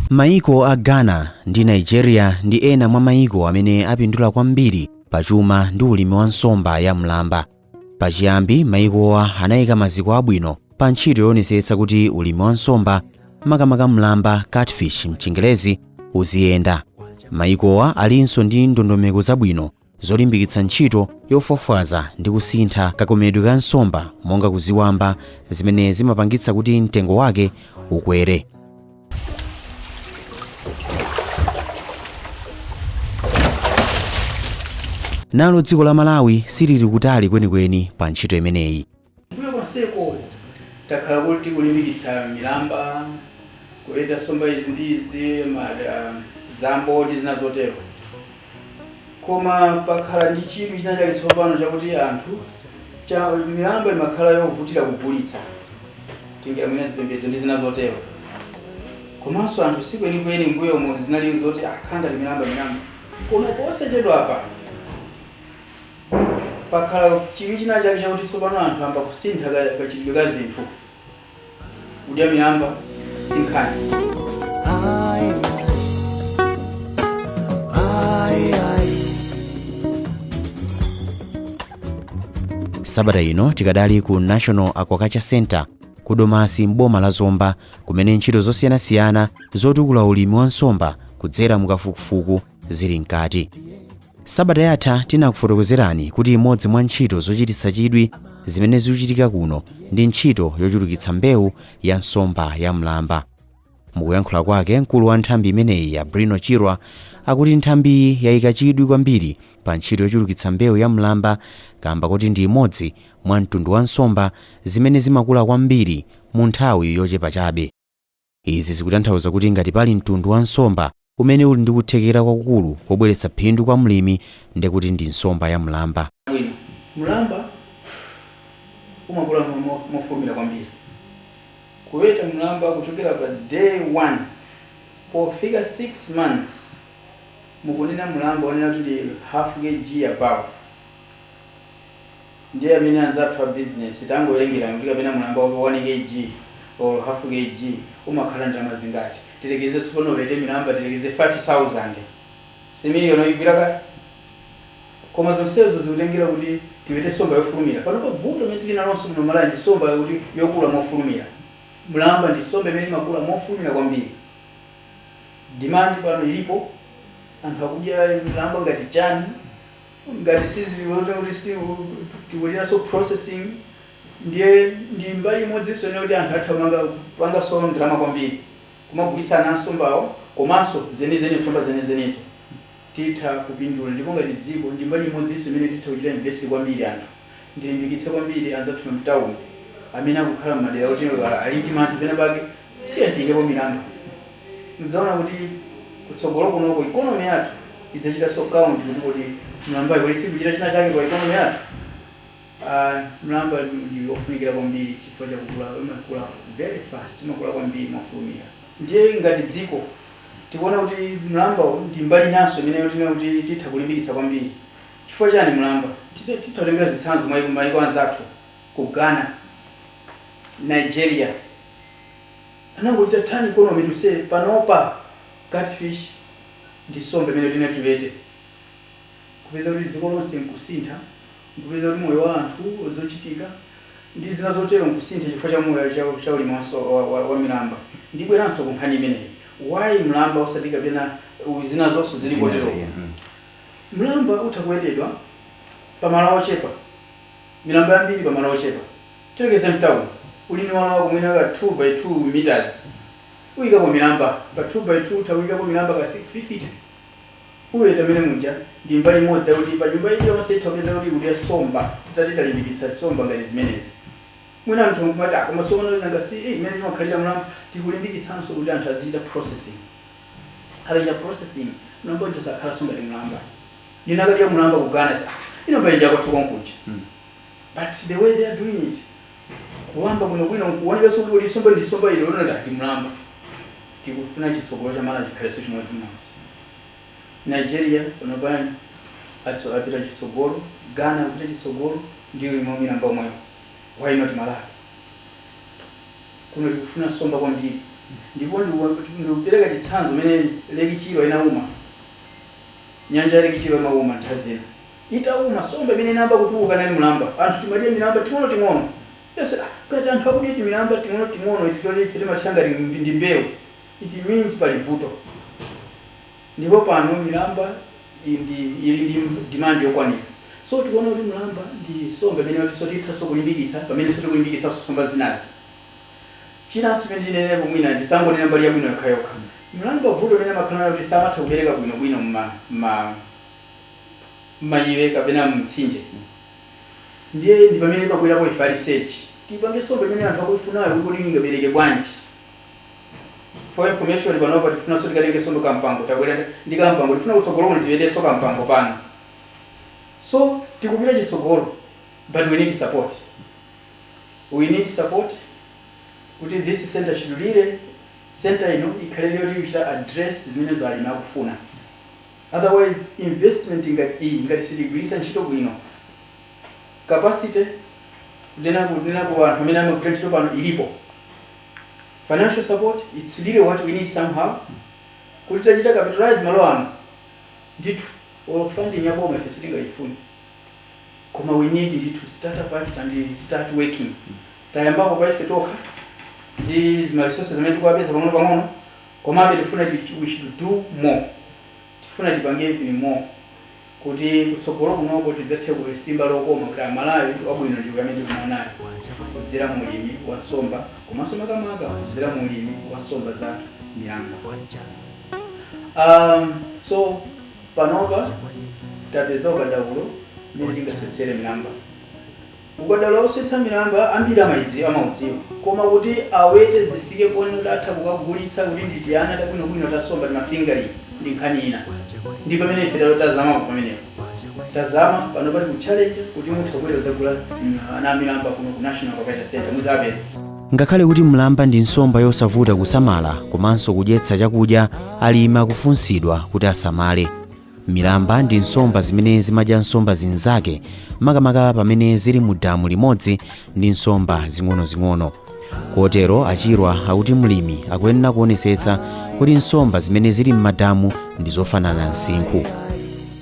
Maiko a Ghana ndi Nigeria ndi ena mwa maiko amene apindula kwambiri pachuma ndi ulimi wa nsomba ya mlamba. Pachiyambi, maikowa anayika maziko abwino pa ntchito yoonetsetsa kuti ulimi wa nsomba, makamaka mlamba, catfish mchingerezi, uziyenda. Maikowa alinso ndi ndondomeko zabwino zolimbikitsa ntchito yofwafwaza ndi kusintha kakomedwe ka nsomba, monga kuziwamba, zimene zimapangitsa kuti mtengo wake ukwere. Nalo dziko la Malawi silili kutali kwenikweni pa ntchito imeneyi. Mbuyo konseko takhala kuti tikulimbikitsa milamba, kuweta nsomba izi ndi izi, zambo ndi zina zotero, koma pakhala ndi chidwi china chake tsopano chakuti anthu cha milamba imakhala yovutira kugulitsa, tengera mwina zipembedzo ndi zina zotero, komanso anthu sikwenikweni mbuyomo zinali zoti akhala ngati milamba milamba. Koma posachedwa apa pakhala chidwi china chake chakuti tsopano anthu amba kusintha kachitidwe ka zinthu, kudya milamba sinkhani. Ai, ai, ai. Sabata ino tikadali ku National Aquaculture Center ku Domasi, m'boma la Zomba, kumene ntchito zosiyanasiyana zotukula ulimi wa nsomba kudzera mukafukufuku zili mkati. Sabata yatha tinakufotokozerani kuti imodzi mwa ntchito zochititsa chidwi zimene zikuchitika kuno ndi ntchito yochulukitsa mbewu ya nsomba ya mlamba. Mukuyankhula kwake, mkulu wa nthambi imeneyi ya Brino Chirwa akuti nthambiyi yayika chidwi kwambiri pa ntchito yochulukitsa mbewu ya mlamba kamba kuti ndi imodzi mwa mtundu wa nsomba zimene zimakula kwambiri mu nthawi yochepa chabe. Izi zikutanthauza kuti ngati pali mtundu wa nsomba umene uli ndi kuthekera kwakukulu kobweretsa phindu kwa mlimi, ndekuti ndi nsomba ya mlamba. Bwino, mlamba umakula mofulumira kwambiri. Kuweta mlamba kuchokera pa day 1, pofika 6 months mukunena mlamba onena kuti ndi half kg above. Ndiye amene anzathu a business, tangowerengera kuti kapena mlamba wake 1 kg or half kg umakhala ndalama zingati? Tilekeze tsopano upete milamba, tilekeze 5000, si miliyoni oyigwira kale? Koma zonsezo zikutengera kuti tiwete somba yofulumira. Pano pa vuto imene tili nalonso muno Malawi ndi somba yokuti yokula mofulumira. Mlamba ndi somba imene imakula mofulumira kwambiri. Demand pano ilipo, anthu akudya mlamba ngati chani. Ngati sizikuti kuti si tikuchitanso processing, ndiye ndi mbali imodzinso ine kuti anthu atha kupanganso ndalama kwambiri kumagulitsana nsombawo, komanso zenizeni, nsomba zenizenizo titha kupindula. Ndipo ngati dziko ndi mbali imodzinso imene titha kuchita invest kwambiri. Anthu, ndilimbikitse kwambiri anzathu mtawuni amene akukhala m'madera kuti ali ndi madzi pena pake, tiye tiyikepo milamba. Mudzaona kuti kutsogolo kunoko economy yathu idzachitanso count kuti mlambayi kodi sikuchita china chake kwa economy yathu. Mlamba ndi ofunikira kwambiri chifukwa chakukula, imakula very fast, imakula kwambiri mofulumira. Ndiye ngati dziko tikuona kuti mlamba ndi mbali inanso imene tinena kuti titha kulimbikitsa kwambiri. Chifukwa chani mlamba? Titha kutengera zitsanzo maiko anzathu ku Ghana, Nigeria, anangochita turn economy to say panopa catfish ndi somba imene tinati tiwete, kupeza kuti dziko lonse nkusintha, nkupeza kuti moyo wa anthu, zochitika ndi zina zotero nkusintha chifukwa cha moyo cha ulimi wa milamba. Ndibweranso ku nkhani imeneyi, why mlamba osati kapena zina zonse zili kotero? Mlamba utha kuwetedwa pamalo ochepa, milamba yambiri pamalo ochepa. Tilekeze mtown uli ni malo wako mwina ka 2 by 2 meters, uyikapo milamba pa 2 by 2, utha kuyikapo milamba ka 650, uweta mene muja. Ndi mbali imodzi yakuti pa nyumba iliyonse itha kupeza kuti ikudya somba. Titati talimbikitsa somba ngati zimenezi, mwina anthu nkumati, "Ah, koma tsopano nanga si imene timakhalira mlamba." Tikulimbikitsanso kuti anthu azichita processing. Akachita processing, mlamba uja sakhalanso ngati mlamba. Ndinakadya mlamba ku Ghana, ah, ino mbali ndiyakwathu konkuja, but the way they are doing it, kuwamba bwinobwino, nkuonekanso kuti kodi somba ndi somba ili lona ndi mlamba. Tikufuna chitsogolo cha Malawi chikhalenso chimodzimodzi. Nigeria panopani aso apita chitsogolo, Ghana apita chitsogolo ndi ulimi wa milamba omwewo. Why not Malawi? Kuno tikufuna somba kwambiri. Ndipo ndikupereka chitsanzo mene Lake Chilwa inauma, nyanja ya Lake Chilwa imauma nthawi zina. Itauma, somba imene inayamba kutuluka nali mulamba. Anthu timadya milamba ting'ono ting'ono. Yes, ngati anthu akudya timilamba ting'ono ting'ono iti toti ife timatchanga ndi mbewu, it means pali vuto. Ndipo pano milamba ili ndi demand yokwanira. So tikuona kuti mulamba ndi somba imene yoti so tithanso kulimbikitsa pamene so tikulimbikitsanso somba zinazi. Chinanso chimene tinenepo, mwina ndisangonena mbali yabwino yokhayokha, mlamba vuto limene amakhala nayo kuti samatha kubereka bwinobwino mmayiwe kapena mtsinje. Ndiye ndi pamene pabwerapo ife research, tipange somba imene anthu akuifunayo kuti kodi ingabereke bwanji. For information, panopa tifunanso tikatenge somba kampango. Tabwera ndi kampango, tifuna kutsogolo kuno tiwetenso kampango pano. So tikupita chitsogolo, but we need support, we need support kuti this center should really, center ino ikhale yoti ichita address zimenezo alimi akufuna. Otherwise investment ngati iyi, ngati sitigwiritsa ntchito bwino, capacity kunena ku anthu amene amagwira ntchito pano ilipo, financial support, it's really what we need somehow kuti tachita capitalize malo ano ndithu. Or funding ya boma ife sitingayifuni, koma we need ndithu start up act and start working. Tayambapo pa ife tokha ndi zima resources zimene tikuwapeza pang'ono pang'ono, komabe tifuna we should do more. Tifuna tipange even more kuti kutsogolo kunoko tidzathe kusimba lokoma kuti Amalawi wabwino ndi amene tikunaonayo kudzera mu ulimi wa nsomba, komanso makamaka kudzera mu ulimi wa nsomba za milamba. So panopa tapeza ukadaulo mmene tingaswetsere milamba. Ukadaulo oswetsa milamba ambiri amaidziwa, amaudziwa, koma kuti awete zifike pone kuti atha kukagulitsa kuti ndi tiyana tabwinobwino tasomba tima fingerling ndi nkhani ina. Ndi pamene ife tazamapo pamenepo, tazama pano pati ku challenge kuti mutha kubwera kudzagula ana amilamba kuno ku National Aquaculture Center, mudzapeza. Ngakhale kuti mlamba ndi nsomba yosavuta kusamala komanso kudyetsa chakudya, alimi akufunsidwa kuti asamale. Milamba ndi nsomba zimene zimadya nsomba zinzake, makamaka pamene zili mu damu limodzi ndi nsomba zing'onozing'ono. Kotero Achirwa akuti mlimi akuyenera kuonetsetsa kuti nsomba zimene zili m'madamu ndi zofanana msinkhu.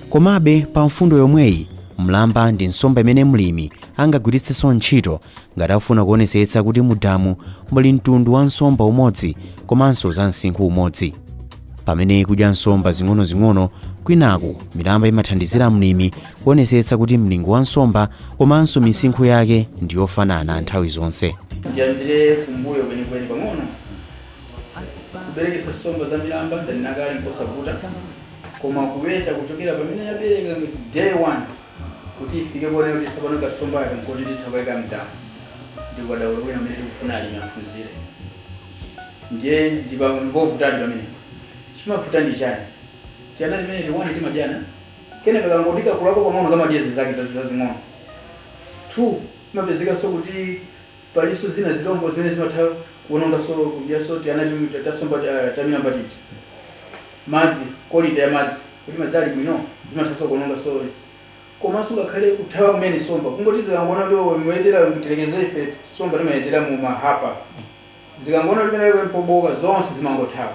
Komabe pa mfundo yomweyi, mlamba ndi nsomba imene mlimi angagwiritsenso ntchito ngati akufuna kuonetsetsa kuti mu damu muli mtundu wa nsomba umodzi komanso za msinkhu umodzi pamene kudya nsomba zing'onozing'ono. Kwinaku milamba imathandizira mlimi kuonetsetsa kuti mlingo wa nsomba komanso misinkhu yake ndi yofanana nthawi zonse. Ndiyambire kumbuyo kwenikweni pang'ono. Kuberekesa nsomba za milamba, ndanena kale, nkosavuta, koma kuweta kuchokera pamene yabereka day one kuti ifike kuonera kuti tsopano kasomba aka nkoti titha kuyika mdamu ndi ukadaulo wina amene tikufuna alimi aphunzire. Ndiye ndipovutadi pamenepo. Chimavuta ndi chani? Tiyana timene tiwani timadyana, kenaka kangoti kakulako pang'ono kamadya zake zazing'ono. Two, imapezekanso kuti palinso zina zilombo zimene zimatha kuononganso, kudyanso tiyana tasomba tamilamba tija. Madzi, quality ya madzi, kuti madzi ali bwino, zimathanso kuononganso. Komanso ngakhale kuthawa kumene somba, kungoti zikangoona kuti muwetera, tirekeze ife somba timayetera mu mahapa, zikangoona kuti pamene poboka zonse zimangothawa.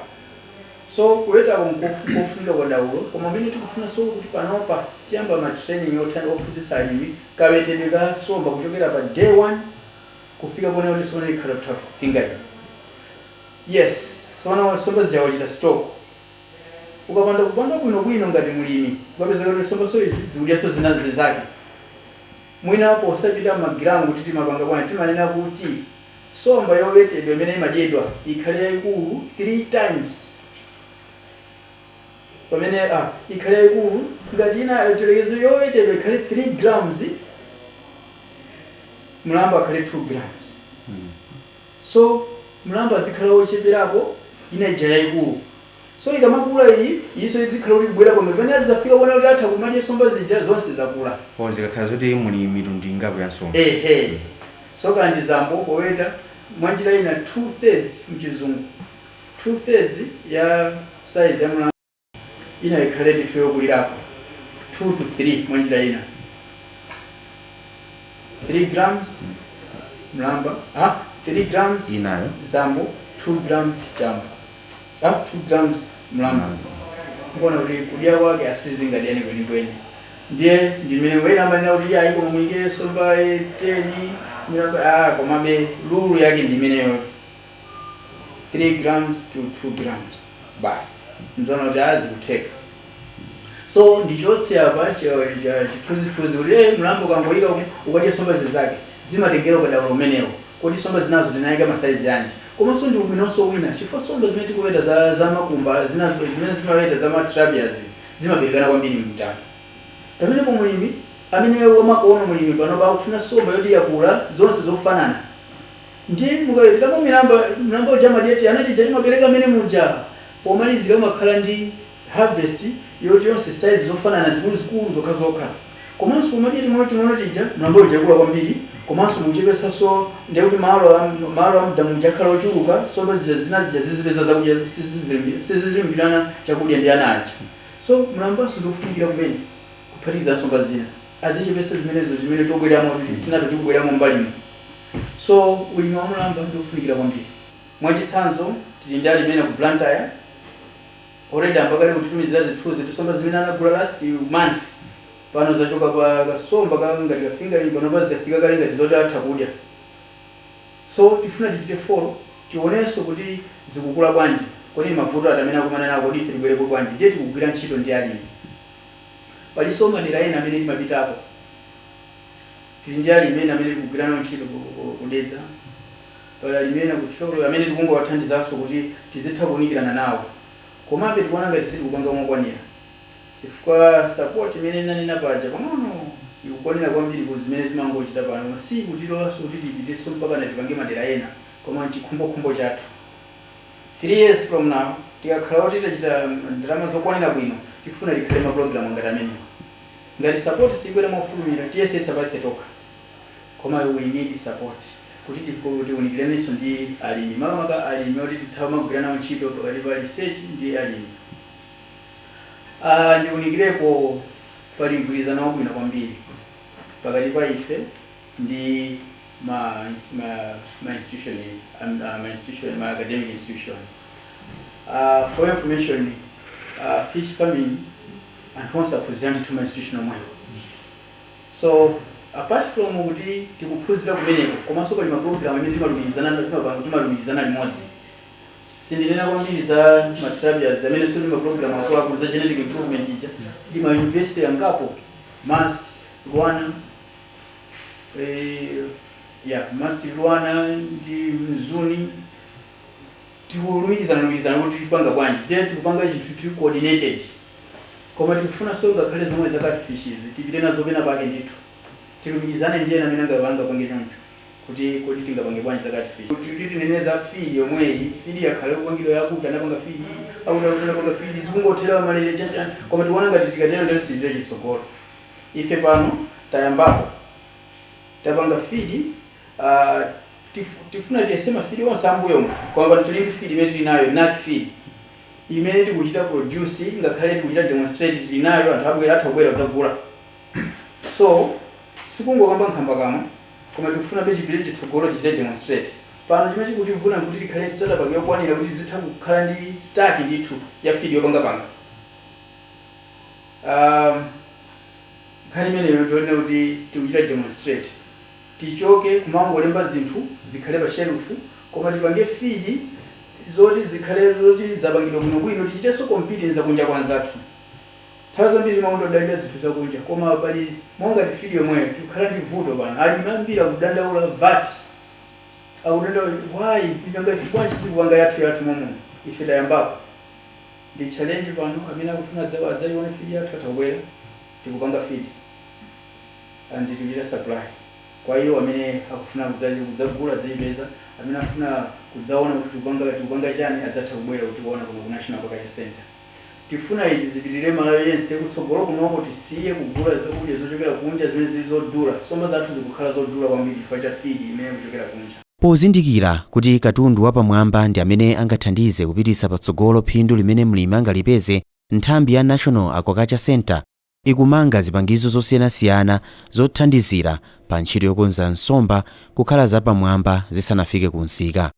So kuwetako nkofunika ukadaulo, koma pamene tikufuna so kuti panopa tiyamba ma training ophunzitsa alimi kawetedwe ka somba kuchokera pa day one kufika pone kuti sona ikhala kutha fingering. Yes, sona somba zijawachita stock, ukapanda kupanga bwinobwino ngati mulimi, ukapeza kuti somba so izi zikudyanso zina zinzake. Mwina posapita magiramu kuti timapanga bwanji, timanena kuti somba yowetedwa imene imadyedwa ikhale yayikulu 3 times pamene ikhale yayikulu ngati ina telekezo yowetedwa ikhale 3 grams, mlamba akhale 2 grams. So mlamba azikhala wocheperako, ina ija yayikulu. So ikamakula iyi, iso izikhala kuti kubwera pamwe pamene azizafika kuona kuti atha kumadya somba zija zonse zakula. Po zikakhala zoti muli mitundu ingapo ya nsomba. Ehe, so kandi zambo poweta mwanjira ina 2/3, mchizungu 2/3 ya size ya mlamba, ina ikhale ndithu yokulirapo 2 to 3. Mwanjira ina 3 grams mlamba, 3 grams inayo zambo, 2 grams chamba, 2 grams mlamba. Kuona kuti kudya kwake asizingadyani kwenikweni. Ndiye ndimene wena amanena kuti ayi, koma muyike somba 10 milamba. Komabe rule yake ndimeneyo, 3 grams to 2 grams basi. Mzoona kuti azikutheka. So ndichotse apa chithunzithunzi kuti mlambo ukangoyika ukadya somba zizake zimatengera ukadaulo umenewo. Kodi somba zinazo tinayika masaizi yanji? Komanso ndi ubwinonso wina, chifukwa somba zimene tikuweta za makumba zinazo zimene zimaweta za ma tilapias zimaberekana kwambiri mtanda. Pamenepo mulimi amene wamakono, mulimi pano pakufuna somba yoti yakula zonse zofanana. Ndiye mukaweteramo milamba, mlamba uja madyeti anati timabereka amene muja, pomalizira umakhala ndi harvest yoti yonse size zofanana, zikuluzikulu zokhazokha. Komanso pomadya ting'ono ting'ono tija, mlamba uja yakula kwambiri, komanso mukuchepesanso. Ndiye kuti malo amdamu mujakhala ochuluka, somba zija zina zija zizipeza zakudya, sizilimbirana chakudya ndi ana aja. So mlambanso ndiofunikira kumene kuphatikiza somba zina, azichepesa zimenezo zimene tobweramo tinato tikubweramo mbalimo. So ulimi wa mulamba ndiofunikira kwambiri. Mwachitsanzo, tili ndi alimi ku Blantyre already ambakale kutitumizira zithunzi, tisomba zimene anagula last month. Pano zachoka pa kasomba ka ngati ka fingerling, pano pazafika kale ngati zoti atha kudya. So tifuna tichite follow, tionenso kuti zikukula bwanji, kodi mavuto ati amene akumana nawo, kodi ife tibwereko bwanji. Ndiye tikugwira ntchito ndi alimi. Palinso madera ena amene timapitapo, tili ndi alimi ena amene tikugwira nawo ntchito kudedza, pali alimi ena kuthyolo amene tikungowathandizanso kuti tizitha kuwunikirana nawo. Komabe tikuona ngati sitikupanga mokwanira, chifukwa support imene inanena paja pang'ono ikukwanira kwambiri ku zimene zimangochita pano, koma si kutilolanso kuti tipitenso mpaka na tipange madera ena. Koma chikhumbokhumbo chathu, 3 years from now, tikakhala kuti tachita ndalama zokwanira bwino, tifuna tikhale mapulogalamu ngati amenewa. Ngati support sikwera mofulumira, tiyesetsa palife tokha, koma we need support kuti tiwunikirenenso ndi alimi, makamaka alimi oti tithawa magwira nawo ntchito pakati pa research ndi alimi. Ndiwunikirepo, pali mgwirizano wabwino kwambiri pakati pa ife ndi ma institution, ma institution, ma academic institution. For your information, fish farming anthu onse aphunzira ndithu ma institution omwewo. So apart from kuti tikuphunzira kumeneko, komanso pali maprogram amene timalumikizana limodzi. Sindinena kwambiri za ma tilapias amene soli maprogram akuluakulu za genetic improvement ija ndi ma university angapo, MUST, LUANAR, yeah, MUST, LUANAR ndi Mzuni. Tikulumikizana lumikizana kuti tipanga bwanji, then tikupanga chinthu tili coordinated. Koma tikufuna so ngakhale zomwe za catfishes tipite nazo pena pake ndithu, tilumikizane ndi ena amene angapanga pange choncho kuti kodi tingapange bwanji za catfish. Kuti tinene za feed yomweyi, feed yakhale kupangidwa yakuti anapanga feed akuti akuti anapanga feed zikungothera malere chanchani, koma tikuona ngati tikatero ndero sipita chitsogolo. Ife pano tayambapo, tapanga feed. Tifuna tiyese ma feed onse ambuyomo, koma pano tili ndi feed imene tili nayo, NAC feed imene tikuchita produce, ngakhale tikuchita demonstrate, tili nayo, anthu abwera, atha kubwera kudzagula. So sikungokamba nkhamba kamwe, koma tikufuna pe chipite chitsogolo, tichite demonstrate. Pano chimene chikutivuna kuti tikhale starter pack yokwanira kuti zitha kukhala ndi stock ndithu ya feed yopangapanga. Nkhani imeneyo ndionena kuti tikuchita demonstrate, tichoke kumangolemba zinthu zikhale pa shelf, koma tipange feed zoti zikhale zoti zapangidwa bwinobwino, tichitenso compete zakunja kwa anzathu. Nthawi zambiri timakondodalira zinthu zakunja, koma pali monga ti feed yomweyo tikukhala ndi vuto pano. Alimi ambiri akudandaula VAT, akudandaula why ipanga ife bwanji sitikupanga yathu yathu momwe. Ife tayambapo ndi challenge pano, amene akufuna adzayione feed yathu atabwera. Tikupanga feed and tikuchita supply kwa iwo amene akufuna kudzagula adzayipeza. Amene afuna kudzaona kuti tikupanga chani adzatha kubwera kuti kuona kuno ku National Aquaculture Center. Tifuna izi zipitirire Malawi yense kutsogolo kunoko, tisiye kugula zakudya zochokera kunja zimene zili zodula. Somba zathu zikukhala zodula kwambiri chifukwa cha feed imene ikuchokera kunja. Pozindikira kuti katundu wapamwamba ndi amene angathandize kupititsa patsogolo phindu limene mlimi angalipeze, nthambi ya National Aquaculture Center ikumanga zipangizo zosiyanasiyana zothandizira pa ntchito yokonza nsomba kukhala zapamwamba zisanafike ku msika.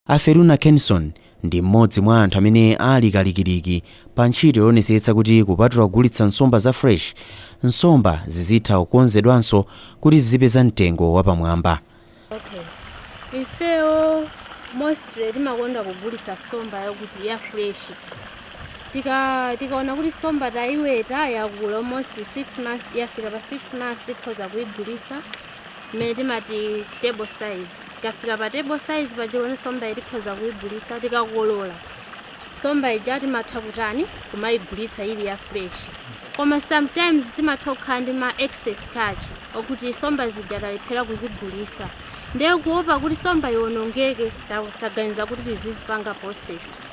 Aferuna Kenson ndi mmodzi mwa anthu amene ali kalikiliki pa ntchito yoonetsetsa kuti kupatula kugulitsa nsomba za fresh, nsomba zizitha kukonzedwanso kuti zizipeza mtengo wapamwamba. Okay, ifeyo mostly timakonda kugulitsa somba yakuti ya fresh. Tikaona kuti somba tayiweta, yakula almost 6 months, yafika pa 6 months, tikhoza kuyigulitsa mmene timati table size. Tikafika pa table size pachione somba iyi tikhoza kuyigulitsa. Tikakolola somba ija timatha kutani, kumayigulitsa ili ya fresh. Koma sometimes timatha kukhala ndi ma excess catch okuti somba zija talephera kuzigulitsa, ndiye kuopa kuti somba iwonongeke, taganiza kuti tizizipanga process.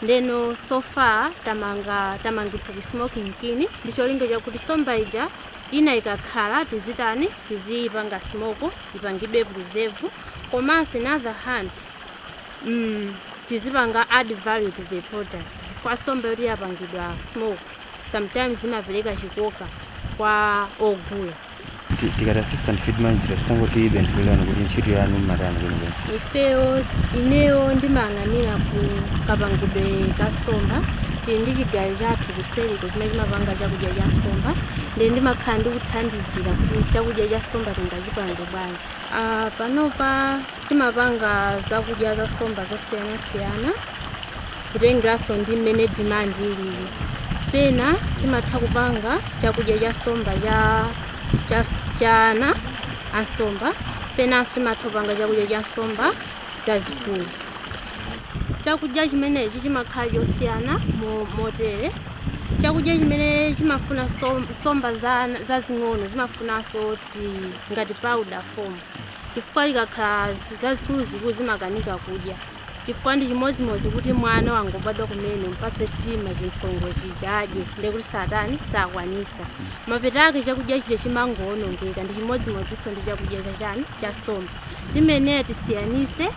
Ndeno so far tamangitsa chi smoking kiln ndi cholinga chakuti somba ija ina ikakhala tizitani, tiziyipanga smoke, ipangidwe preserve. Komanso in other hand, tizipanga add value to the product, chifukwa somba yoti yapangidwa smoke sometimes imapereka chikoka kwa ogula. Tikati assistant feed manager, sitangoti bentulirani kuti ntchito yanu mmatani kwenikweni? Ifeyo, ineyo ndimayang'anira ku kapangidwe ka somba. Tili ndi chigayo chathu kuseriko chimene chimapanga chakudya cha somba, ndiye ndimakhala ndikuthandizira kuti chakudya cha somba tingachipange bwanji. Panopa timapanga zakudya za somba zosiyanasiyana kutengeranso ndi mmene demand ilili. Pena timatha kupanga chakudya cha somba cha ana ansomba, penanso timatha kupanga chakudya cha nsomba zazikulu. Chakudya chimenechi chimakhala chosiyana motere: chakudya chimene chimafuna nsomba zazing'ono zimafunanso ti ngati powder form, chifukwa ikakhala zazikuluzikulu zimakanika kudya, chifukwa ndi chimodzimodzi kuti mwana wangobadwa kumene mpatse sima chinthongo chija adye, ndekuti satani sakwanisa, mapeto ake chakudya chija chimangowonongeka. Ndi chimodzimodzinso ndi chakudya chachani, cha somba. Timeneya tisiyanise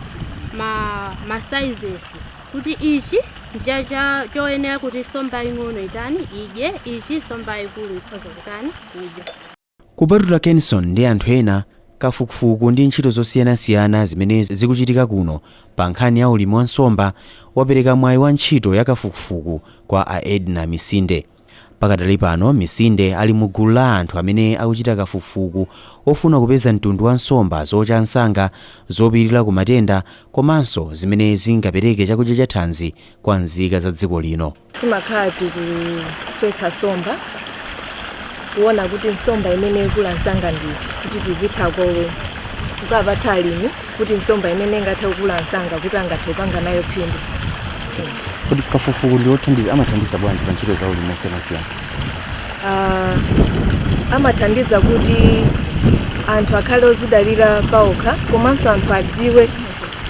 ma sizes kuti ichi ndicha choyenera kuti somba ing'ono itani, idye ichi, somba ikulu ikhoza kutani, kudya. Kupatula Kenson ndi anthu ena, kafukufuku ndi ntchito zosiyanasiyana zimene zikuchitika kuno pa nkhani ya ulimi wa nsomba wapereka mwayi wa ntchito ya kafukufuku kwa a Edna Misinde. Pakadali pano Misinde ali mu gulu la anthu amene akuchita kafukufuku ofuna kupeza mtundu wa nsomba zocha msanga, zopirira ku matenda komanso zimene zingapereke chakudya cha thanzi kwa nzika za dziko lino. Timakhala tikuswetsa somba kuona kuti nsomba imene ikula msanga nditi, kuti tizitha kukapatsa alimi kuti nsomba imene ingathe kukula msanga kuti angathe kupanga nayo phindu. Kodi kafukufuku ndi othandiza, amathandiza bwanji pa ntchito za ulimi osiyanasiyana? Amathandiza kuti anthu akhale ozidalira paokha, komanso anthu adziwe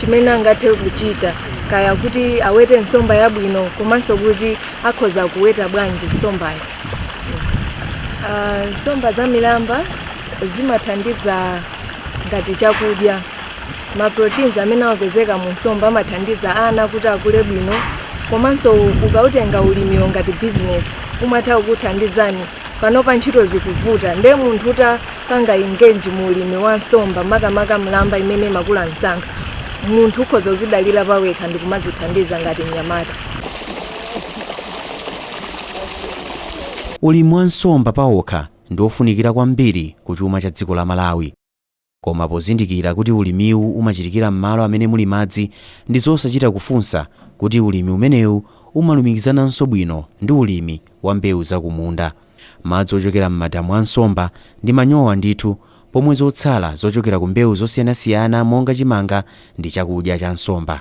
chimene angathe kuchita, kaya kuti awete nsomba yabwino, komanso kuti akhoza kuweta bwanji nsombayo. Nsomba za milamba zimathandiza ngati chakudya. Ma proteins amene amapezeka mu nsomba amathandiza ana kuti akule bwino, komanso ukautenga ulimiwo ngati business umatha kukuthandizani. Panopa ntchito zikuvuta, nde munthu utapanga engage mu ulimi wa nsomba, makamaka mlamba imene imakula msanga, munthu ukhoza kuzidalira pawekha ndi kumazithandiza ngati mnyamata. Ulimi wa nsomba pawokha ndi ofunikira kwambiri ku chuma cha dziko la Malawi, koma pozindikira kuti ulimiwu umachitikira m'malo amene muli madzi, ndi zosachita kufunsa kuti ulimi umenewu umalumikizananso bwino ndi ulimi wa mbewu zakumunda. Madzi ochokera m'madamu a nsomba ndi manyowa ndithu, pomwe zotsala zochokera ku mbewu zosiyanasiyana monga chimanga ndi chakudya cha nsomba.